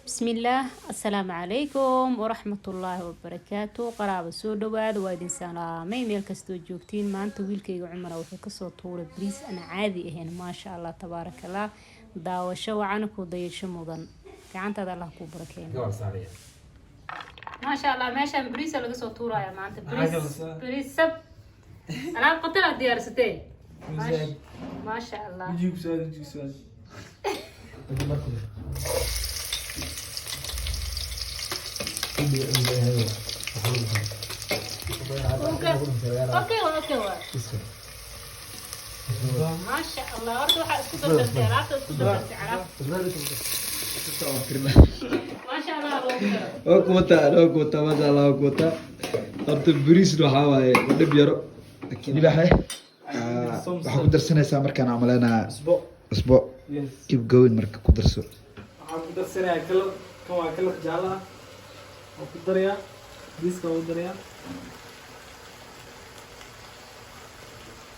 Bismillaah, assalaamu calaykum waraxmatullaahi wabarakaatu. Qaraaba, soo dhawaada, waa idin salaamay meel kastoo joogtiin. Maanta wiilkayga Cumara wuxuu kasoo tuuray bariis aan caadi ahayn. Maasha Allah, tabaarakallah. Daawasho wacan, ku dayasho mudan. Gacantaada Allah kuu barakeeyo. Maasha Allah, meeshaan bariisa laga soo tuuraya maanta. Bariis, bariis sab alaab qatar aad diyaarsatee. Maasha Allah. Wejigu su'aal. Okay, waa maasha Allah. Horta waxaa isku dardartay alaabta, isku dardartay alaab, maasha Allah loogu daro. Waa ku wataa, waa ku wataa, maasha Allah, waa ku wataa. Horta bariisna waxaa waaye dhib yaro, libaaxe. Waxaa ku darsanaysaa markaan camaleenaa Cusbo. Cusbo. Yes. Keep going, marka ku darso. Waxaan ku darsanayaa kalar, kan waa kalar jaallo ah. Waan ku darayaa. Bariiska waan ku darayaa.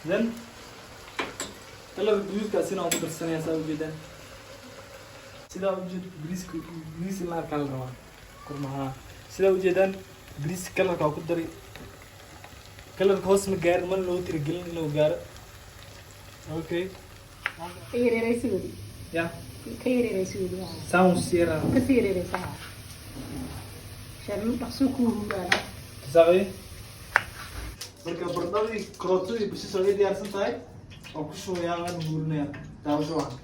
Then kalarka guduudkaasina waan ku darsanayaa, saa ujeedaan. Sidaa ujeed, bariiska bariis in la arkaa la rabaa. Kurmaha. Sidaa ujeedaan, bariiska kalarka waan ku daray. Kalarka hoos ma gaarin, mana loogu tirigelin inuu gaaro. Okay. Ka yareeraysi weli. Yeah. Ka yareeraysi weli. Sound sierra. Kasii yareeraysa shan, dhaqso kuu huuraana. Sawi. Marka baradhadii, karootadii, basasha way diyaarsan tahay. Waan ku shubayaa, waan huurinayaa. Daawasho wacan.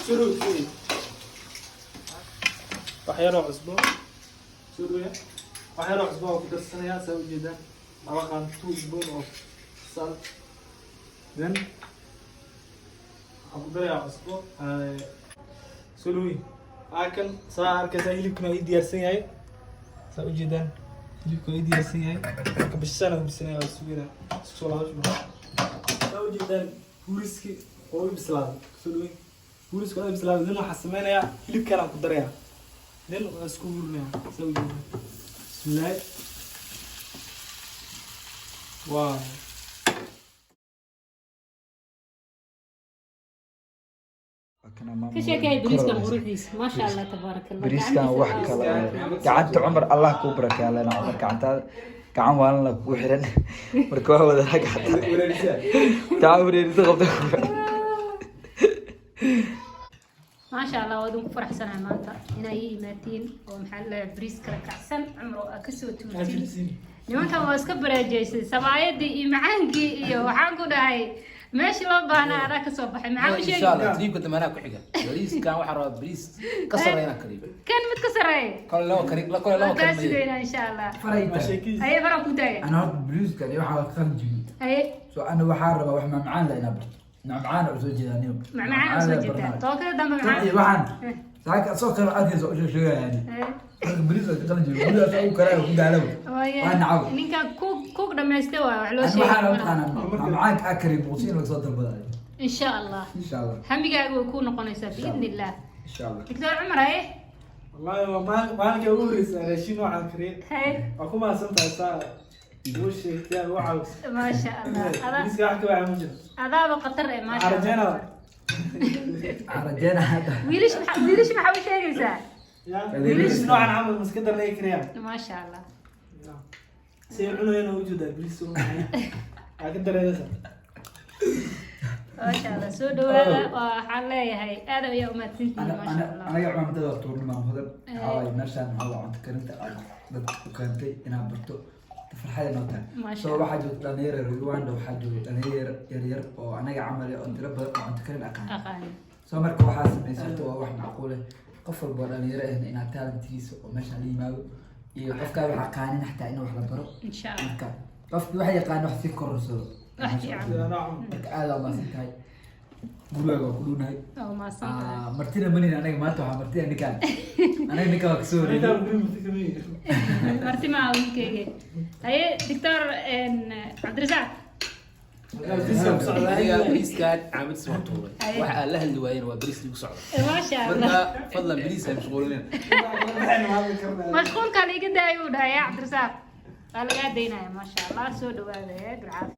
Suru suru. Wax yaroo cusbo. Suruya. Wax yaroo cusbo waan ku darsanayaa, saa ujeedaan. 2 qaan, 2 spoon of salt. Then waxaan ku darayaa cusbo. Suluwi. Kan saa arkaysaa, hilibkuna waa ii diyaarsan yahay, saa ujeedaan, hilibka waa ii diyaarsan yahay. Marka bashashaana hursanaya, waa suginaa isku soo laabasho. Saa ujeedaan, huuriski oo i bislaaday. Soo dhaweyn, huuriski waa i bislaaday. Then waxaan sameynayaa, hilibkanaan ku darayaa, then waa isku huurinayaa. Saa ujeedaan, bismillahi, wow. Ka sheekay bariiskan quruxdiisa, maasha Allah, tabaaraka Allah. Bariiskan wax kale gacanta Cumar Allah kuu barakeeya lena. Cumar, gacantaada gacan waalana kugu xiran. Marka waa wadanaa gacanta gacan wareerisa qabta. Maasha Allah, waa idinku faraxsanahay maanta inaa ii imaatiin oo maxaa la dhahaa, bariis kala kacsan Cumar oo aa kasoo tuurtiin. Nimankan waa iska baraajeysay sabaayadii iyo macaankii iyo waxaan ku dhahay meeshii loo baahnaa adaa kasoo baxay. Maxaa u Insha sheegi? Allah tripka dambe anaa ku xiga. Bariiskan waxaan rabaa bariis ka sarreeya inaan kariyo. Kan mid ka sarreeya. Kole laba kari, kole laba waa kaa kari. sugaynaa insha Allah. Waa sheekadiisa. Haye, faran ku taagay. Ana horta bariiskan iyo waxaa qalin jibin. Haye. So ana waxaa rabaa wax macmacaan la inaa barto, macmacaan oo soo jeeda anigo. Macmacaan oo soo jeedaa tookada dambe. Tan iyo macaan. Waxaan saaka soo kale arkaysa u sheegaya yani. Haye. Marka bariis ka qalin jibin gurigaas ugu karaayo ku daalaba. Waaye. Waa nacab. Ninka ku dhamaystay waa wax loo Ana sheegay. waxaa rabaa macmacaanka aa kariyo Muqdisho in laga soo dalbadayo. Insha Allah. Insha Allah. Hamigaaga way kuu noqonaysaa biidni illah. Insha Allah. Doctor Cumar, haye. Wallahi waa maalinkii ugu horreysay aan raashin noocan kariyay. Haye. Waa ku mahadsan tahay saa ugu sheegtay, ugu caawisay. Maasha Allah, adaa Bariiska wax ka wacay ma jiro. Adaaba khatar eh, maasha Waxaan Allah. rajeynaa. Waxaan rajeynaa hadda. Wiilish maxaa u sheegaysaa? Ya, bariis noocan camal maska darnay kariyaan. Maasha Allah. Si ay cunayaan u jeedaa bariis soo macaan. Waa ka dareeraysaa. Maasha Allah, soo dhawaada. Waxaan leeyahay aad ayaa umahadsantihiin. Maasha Allah. Anaga cumaamada waa tuurni maamhudan. Waxaa waaye meeshaan waxaa waa cunto karinta aad dadka u keentay inaad barto, farxad inoo tahay. Maasha So Allah. waxaa joogta dhalinyaro reer Uganda, waxaa jooga dhalinyaro yar yar oo anaga camal eh, oo tiro badan oo cunto karin aqaan. Aqaan. So marka waxaa samaysa horta waa wax macquul eh, qof walba oo dhalinyaro ahna inaad talentigiisa oo meeshaan la yimaado, iyo qofkaa wax aqaanin xataa in wax la baro. Insha Allah. Marka qofkii wax yaqaan wax sii kororsado. Wax fiican. Sida noocan. Marka aad aa umahadsan tahay, gurigaaga waa ku dhownahay. Waa umahadsan tahay. Ah, martina manin anaga maanta waxaa martina ninkaan, anaga ninkaan waa kasoo Intaa wareegay. guri murti kama yihiin. Marti maa wiilkayga. Haye, doctor Cabdirasaaq. Bariiska ku socdaa. Aniga bariiskan caamadiis waan tuuray. Haye. Waxa aan la hadli waayena waa bariis igu socda. Maasha Allah. Marka fadlan bariis ha mashquulinin. Waxaynu hadli karnaa. Mashquulkaan iga daayuu dhahay. Yaa Cabdirasaaq, waa lagaa daynaya. Maasha Allah, soo dhawaada. Bilcaafiya.